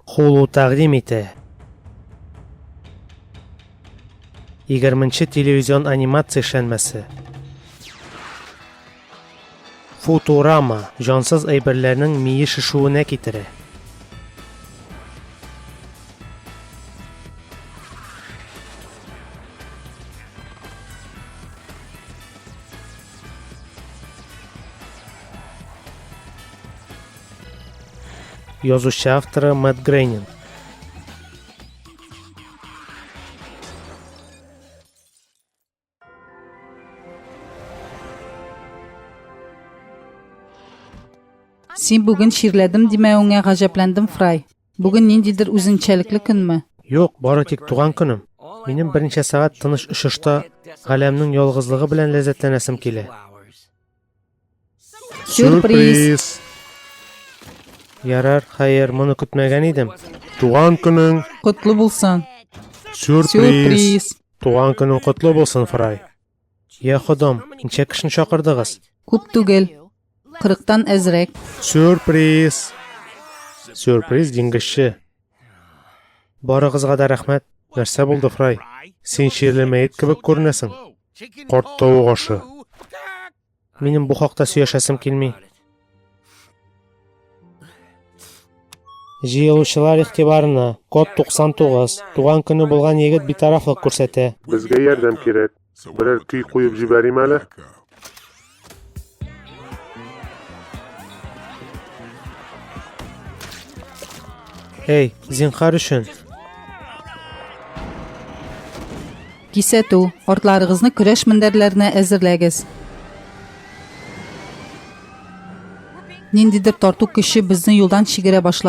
Hulu тәкъдим итә. 20 телевизион анимация эшләнмәсе. Футурама җансыз әйберләрнең мие шешүенә китерә. Язучы авторы Мэтт Грейнинг. Син бүген чирләдем димәвеңә гаҗәпләндем, Фрай. Бүген ниндидер үзенчәлекле көнме? Юк, бары тик туган көнем. Минем берничә сәгать тыныч очышта галәмнең ялгызлыгы белән ләззәтләнәсем килә. Сюрприз! Ярар, хәер, моны көтмәгән идем. Туган көнең Котлы булсын. сюрприз. Сюрприз. Туган көнең котлы булсын, Фрай. Я ходом, ничә кешене чакырдыгыз? Күп түгел. Кырыктан әзрәк. Сюрприз! Сюрприз, диңгезче. Барыгызга да рәхмәт. Нәрсә булды, Фрай? Син чирле мәет кебек күренәсең. Карт тавык ашы. Минем бу хакта сөйләшәсем килми. Җыелучылар игътибарына, код 99, туган көне булган егет битарафлык күрсәтә. Безгә ярдәм кирәк. Берәр көй куеп җибәрим әле. Эй, зинхар өчен. Кисәтү, артларыгызны көрәш мендәрләренә әзерләгез. Ниндидер тарту көче безне юлдан чигерә башлады.